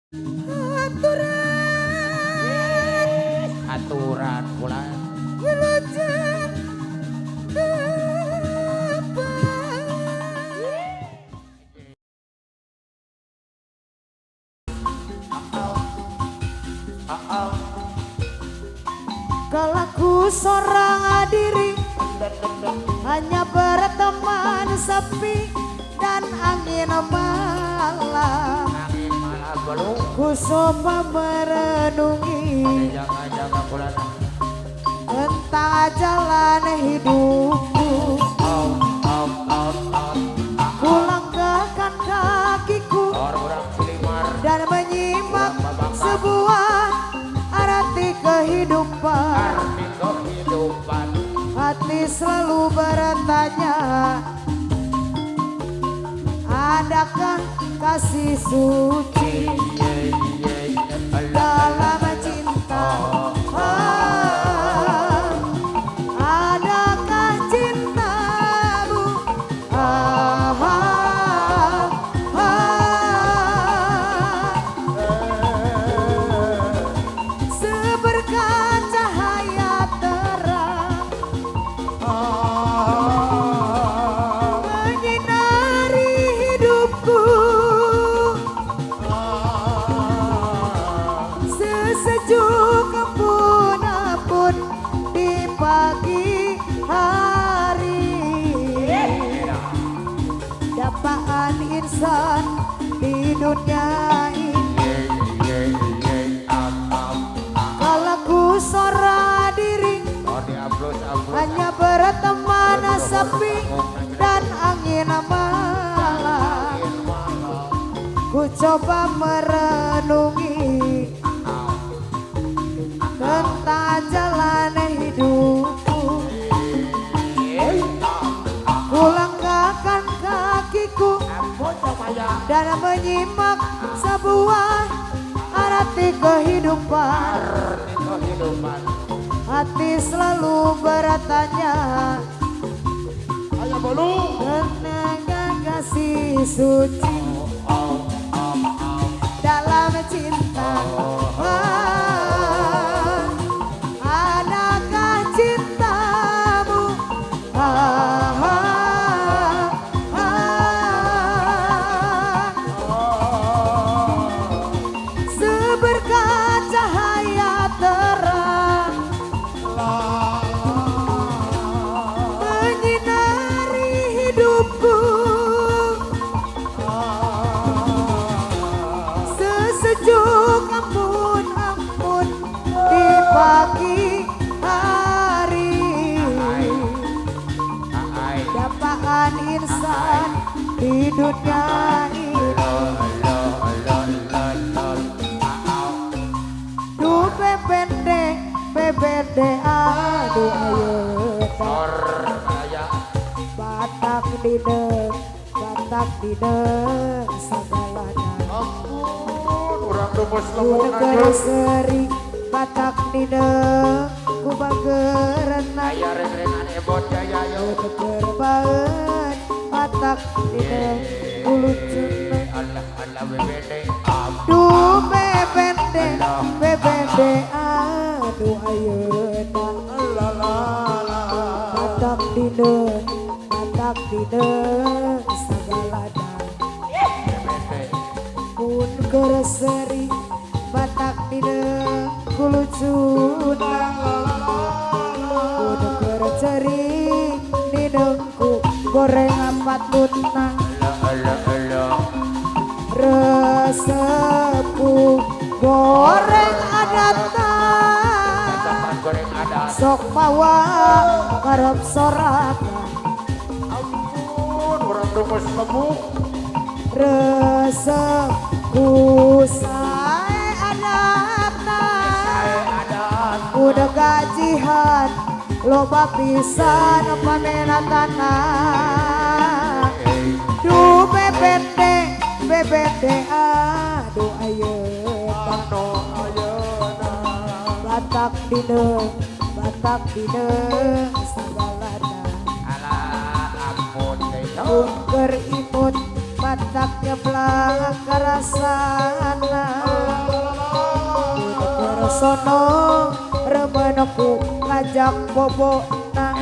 Aturan aturan kula wilujeng tepang. Kalau seorang diri hanya berteman sepi dan angin malam, ku coba merenungi tentang jalan hidupku. Ku langkahkan kakiku dan menyimak sebuah arti kehidupan. Hati selalu bertanya, adakah kasih suci dalam cinta? Adakah cintamu? Seberkat cahaya terang menyinari hidupku, sesejuk embun-embun di pagi hari. Dapaan insan di dunia ini, kalau ku seorang diri hanya berteman sepi dan angin malam, ku coba merenungi tentang jalan hidupku. Ku langkahkan kakiku dan menyimak sebuah arti kehidupan. Hati selalu bertanya, tentang kasih suci dalam cinta. Adakah cintamu? Seberkat cahaya terang menyinari hidupku, sesejuk embun-embun di pagi hari. Dapaan insan di dunia ini, du PPD PPD aduh ayo Batak dine, Batak dine sagalana. Ampun urang rumus lembut aja. Seri Batak dine ku bageurna. Aya reng-rengan ebot jaya yo. Keur baeun Batak dine ku lucuna. Allah Allah BBD. Du BBD BBD aduh ayeuna. Batak dine, Batak dine sagalana. Mun keur seri Batak dine ku lucuna. Mun keur ceri ninengku goreng empat lutna. Resepu goreng adatna, sok mawa karep soraka. Ampun urang rumus lembut. Resepu sae adatna, udah gajihan loba pisan pamenatana. Du BPD BPD aduh ayeuna. Batak dine, Batak dine sagalana. Alah ampun Mun keur imut Batak nyeblak karasana. sono remenku ngajak bobona.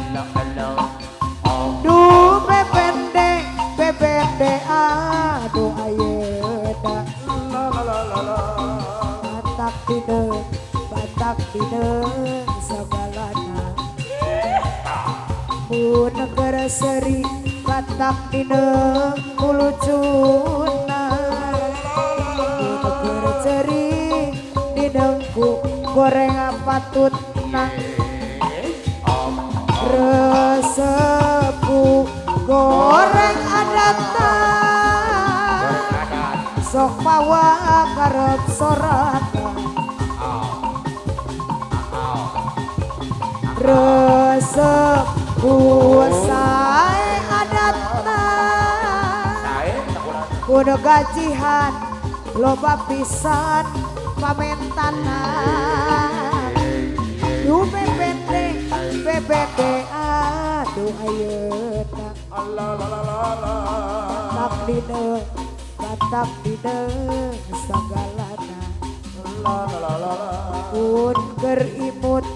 Duh bebende bebende aduh ayeuna. Batak dineung batak dineung sagalana. Mun keur seuri batak dineung ku lucuna. Mun keur ceuri dineung ku goreng patutna. Resepu goreng adatna sok mawa karep sorana. Resepu sae adatna kudu gajihan loba pisan pamentana. Duh bebende bebende aduh ayeuna. Batak dineung sagalana. Mun keur imut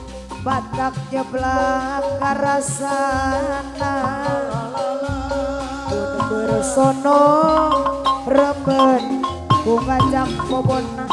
batak nyeblak karasana. Mun keur sono remen ku ngajak bobona.